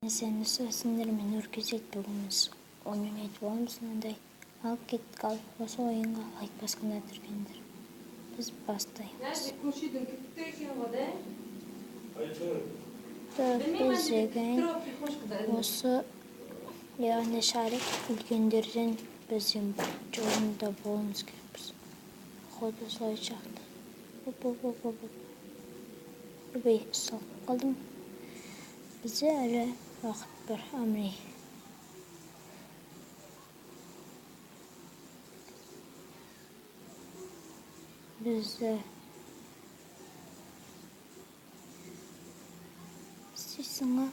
Сәлеметсіздер, сендермен Өркесет. Бүгін біз ойын ойнайтын боламыз мынандай. Ал кеттік. Ал осы ойынға лайк басқандар, тіркеліңдер. Біз бастаймыз. Көрші күтті екен ғой да. Так, біз деген осы, яғни шарик үлкендерден бізден бірінші орында болуымыз керекпіз. Походу, осылай сияқты. Оп, оп, оп, оп, оп! Ойбай, ұсталып қалдым. Бізде әлі уақыт бар. А, міне, бізді істейсің ғой.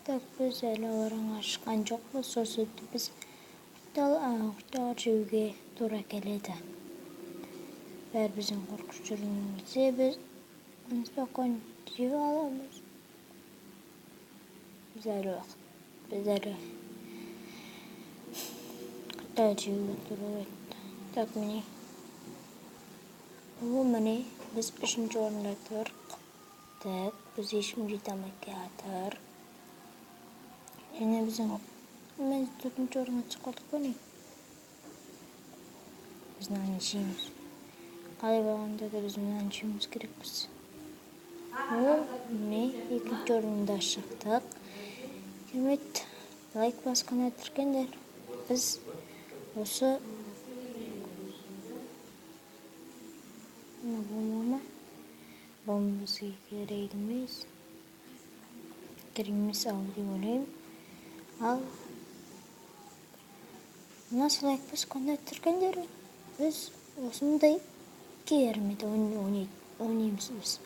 Так, біз әлі орынға шыққан жоқпыз. Сол себепті біз құрттар жеуге тура келеді. Бәрі бізден қорқып жүрген кезде біз оны спокойно жеп аламыз. Біз әлі уақыт, біз әлі құрттар жеуге тура келеді. Так, міне, о, міне, біз үшінші орында тұрмыз. Так, біз ешкім жете алмай келатыр. Және біздің біз төртінші орынға түсіп қалдық па, не? Біз мынаны жейміз. Қалай болғанда да біз мынаны жеуіміз керекпіз. О, міне, екінші орында шықтық. Керемет! Лайк басқандар, тіркеліңдер. Біз осы мына бомба ма? Бомба бізге керек емес, керек емес ау деп ойлаймын. Ал мына лайк басқандар, тіркеліңдер. Біз осындай керемет ойын ойнаймыз.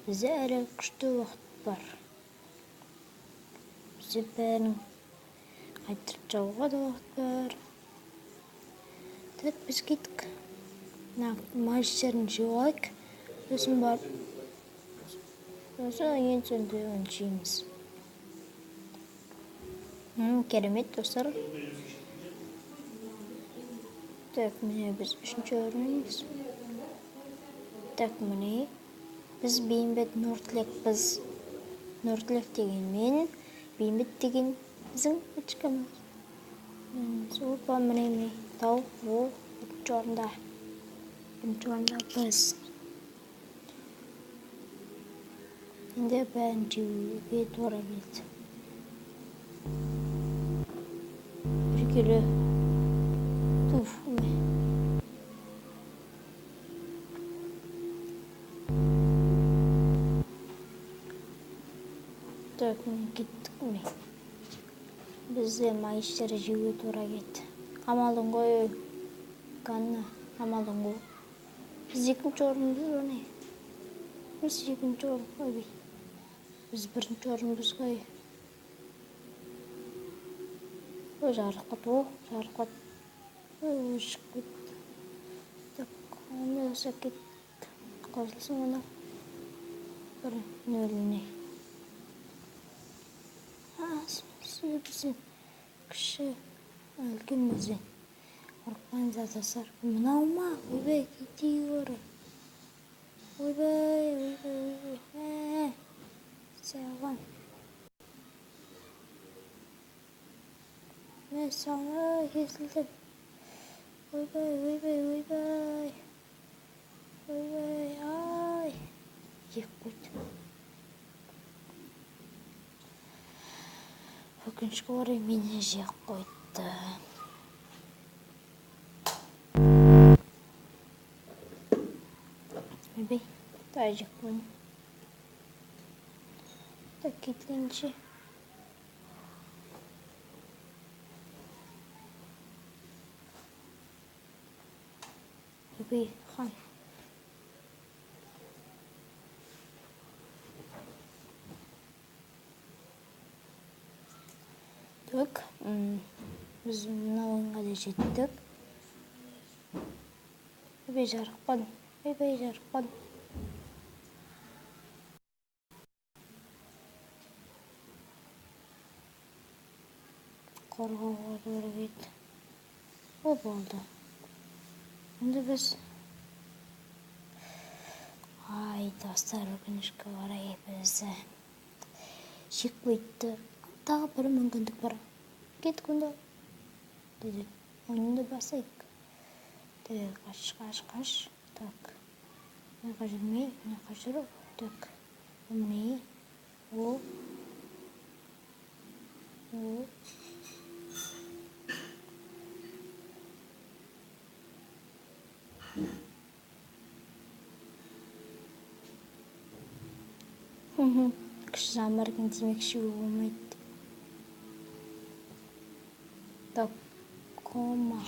Бізде әлі күшті уақыт бар. Бізде бәрін қайтарып жабуға да уақыт бар. Так, біз кеттік. Мына мальчиктерін жеп алайық, сосын барып, сосын ең соңында оны жейміз. Керемет, достар! Так, міне, біз үшінші орындамыз. Так, міне, біз Бейімбет Нұртілекпіз. Нұртілек деген мен, Бейімбет деген біздің дочкамыз. Опа, міне, міне, тау. О, бірінші орында, бірінші орында біз. Енді бәрін жеуге тура келді. Бір келі. Туф! Міне. Так, міне, кеттік. Міне, бізде майыстар жеуге тура кетті. Қамалдың ғой, Ганна, қамалдың ғой. Біз екінші орынбыз ғой, не? Біз екінші орын. Ойбай, біз бірінші орынбыз ғой. Ой, жарылып қалды! О, жарылып қалды! Ой, ой, шығып кетті. Так, онда болса кеттік. Қосылсын оны бір нөліне. Бізден кіші, үлкен бізден. Қорықпаңыздар, достар. Мынау ма? Ойбай, кетейік ары! Ойбай, ойбай, ойбай! Мә саған, мә саған! Кесілдім! Ойбай, ойбай, ойбай, ойбай! Ай, жеп қойды! Өкінішке орай, мені жеп қойды. Ойбай, тағы жеп қойдым. Так, кеткенше. Ойбай, хан! Так, біз мына ойынға да жеттік. Ойбай, жарып қалдым! Ойбай, жарып қалдым! Қорғауға тура кетті. О, болды. Енді біз, ай, достар, өкінішке орай, бізді Жеп қойды. Тағы бір мүмкіндік бар. Кеттік онда. Деді. Ойынды басайық. Так, қаш, қаш, қаш. Так. Мына жүрмей, мына жүр. Так. Міне. О. О. Күші жан бар екен, темекі шегуге болмайды. Так, кома.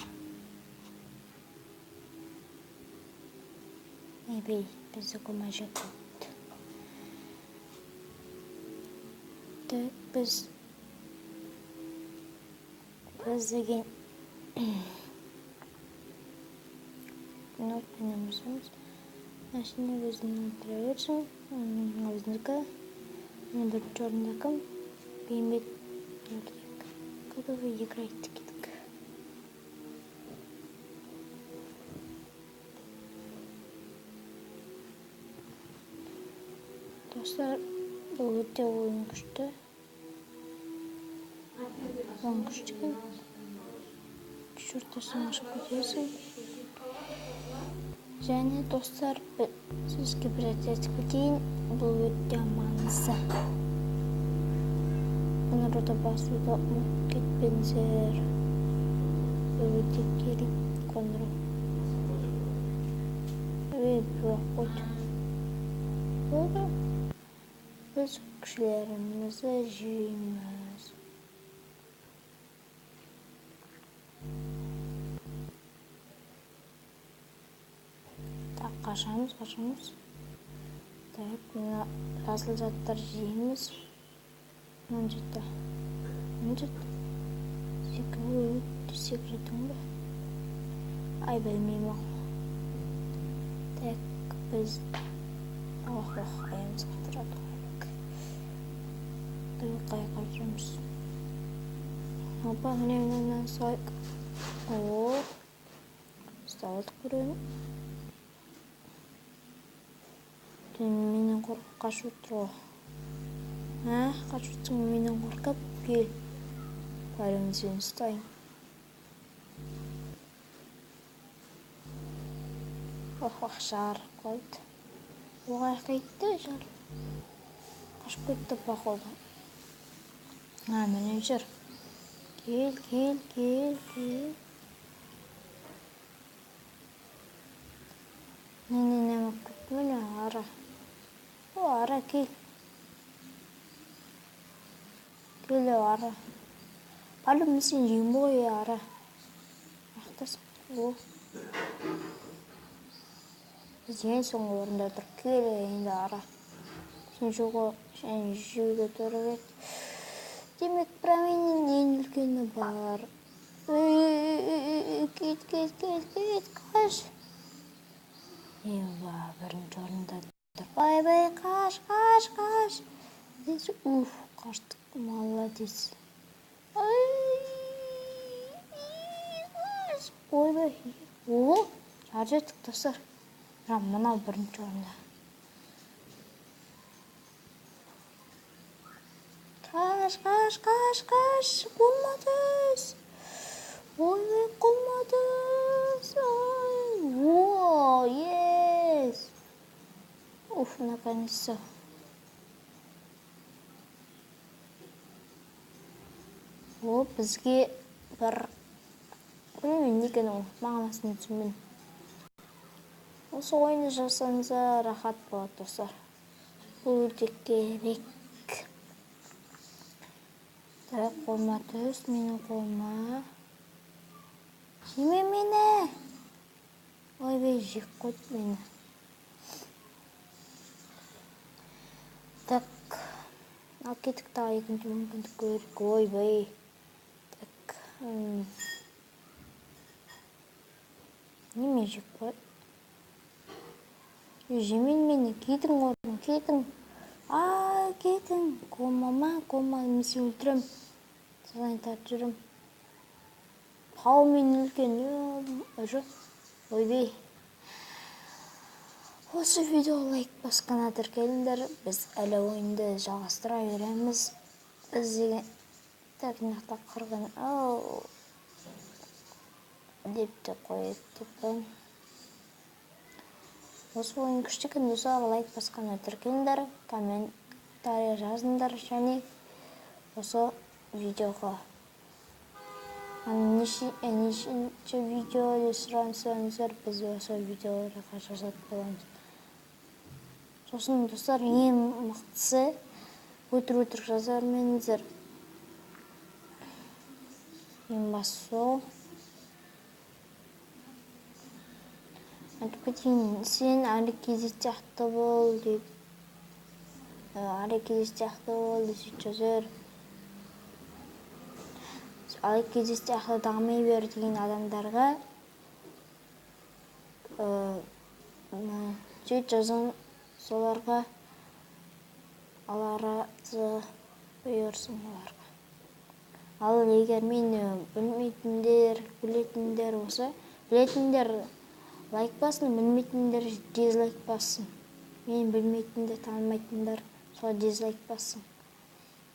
Ойбай, бізді кома жеп қойды. Так, біз деген кнопканы басамыз. Машина өзін өлтіре берсін. Өзінікі. Міне, бірінші орында кім? Бейімбет. Готовы играть, кеттік. Достар, бұл өте ойын күшті. Ойын күшті екен. Чертасың, ашып кетесің. Және, достар, сізге бір айтып кетейін, бұл өте маңызды. Қоңырауды басуды ұмытып кетпеңіздер. Бұл өте керек қоңырау. Ей, жоқ қойды. Болды. Біз күшлерімізді жейміз. Так, қашамыз, қашамыз. Так, мына жасыл заттар жейміз. Мына жетті. Мына жетті. Секіріп, секірдің бе? Ай, білмеймін ау. Так, біз. Ох, ох, аяғымыз қатырады ғой. Так, қай жүреміз? Опа, міне, міне, міне, солай. О, ұстап алдық біреуін. Менен қорқып қашып отыр ғой. А, қашып отырсың менен қорқып, кел. Бәрін сені ұстайын. Ох, ох, жарып қойды. Оғай кетті, жарып. Қашып кетті, походу. А, міне жүр. Кел, кел, кел, кел. Не, не, не, болып кетті, міне, ара. О, ара, кел. Кел, ара. Барлық мен сені жеймін ғой, ара. Ақтасың. О. Біз ең соңғы орында тұр. Кел енді, ара. Сен жеуге, сен жеуге тура келді. Демек, бірақ менен ең үлкені бар. Ей, кет, кет, кет, кет, қаш. Ева, бірінші орында тұр. Ойбай, қаш, қаш, қаш. Уф, қаштық, молодец. Ай, қаш. Ойбай, о, жарып жеттік, достар. Бірақ мынау бірінші орында. Қаш, қаш, қаш, қаш, қолыма түс. Ойбай, қолыма түс. Ай, о, yes. Уф, наконец-то. О, бізге бір, білмеймін не екенін, ол мағынасын түсінбедім. Осы ойынды жасаңыздар, рахат болады, достар. Бұл өте керек. Так, қолыма түс, менің қолыма. Жеме мені. Ойбай, жеп қойды мені. Так, ал кеттік, тағы екінші мүмкіндік көрейік. Ойбай. Так, неме жеп қойды? Жемен мені, кетің орын, кетің. А, кетің. Кома ма, кома, мен сені өлтірем. Содан тартып жүрем. Пау, мен үлкен. Жоқ. Ойбай. Осы видео лайк басқана тіркеліңдер. Біз әлі ойынды жалғастыра береміз. Біз деген так мына қырғын ау деп те қояды деп. Осы ойын күшті екен, достар. Лайк басқана тіркеліңдер, комментарий жазыңдар және осы видеоға нешінші видео деп сұрансаңыздар, біз осы видеоларға жазатын боламыз. Сосын, достар, ең мықтысы, өтірік жаза бермеңіздер. Ең бастысы сол. Айтып кетейін, сен әлі кезет сияқты бол деп, әлі кезет сияқты бол деп сөйтіп жазар. Әлі кезет сияқты дами бер деген адамдарға сөйтіп жазың, соларға Алла разы бұйырсын оларға. Ал егер мені білмейтіндер, білетіндер болса, білетіндер лайк бассын, білмейтіндер дизлайк бассын. Мені білмейтіндер, танымайтындар сол дизлайк бассын.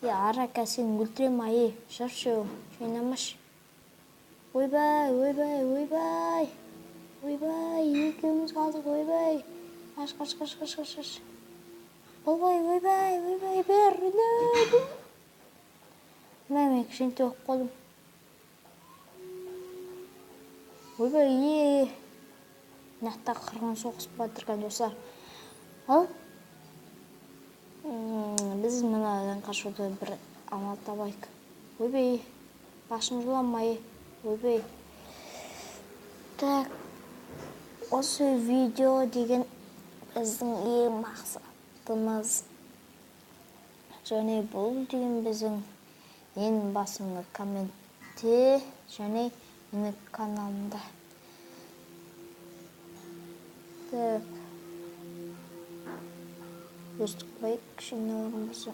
Е, Арака, сені өлтірем, ай, шаршы, шайнамашы. Ойбай, ойбай, ойбай. Ойбай, екеуміз қалдық, ойбай. Қаш, қаш, қаш, қаш, қаш, қаш. Ойбай, ойбай, ойбай, бер. Мә, мен кішкентай болып қалдым. Ойбай, е. Мына жақта қырғын соғыс болып жатыр екен, достар. Ал біз мынадан қашуды бір амал табайық. Ойбай, басым жыламай. Ойбай. Так, осы видео деген біздің ең мақсатымыз. Және бұл деген біздің ең басыңғы комментте және менің каналымда. Так. Өстіп қояйық, кішкене орын болса.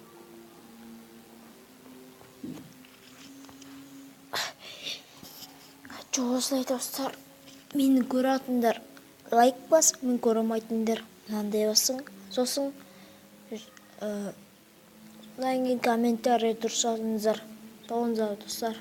Осылай, достар, мені көретіндер лайк бас, мен көре алмайтындар мынандай басың. Сосын содан кейін комментарий дұрыс жазыңыздар. Соңыздар, достар.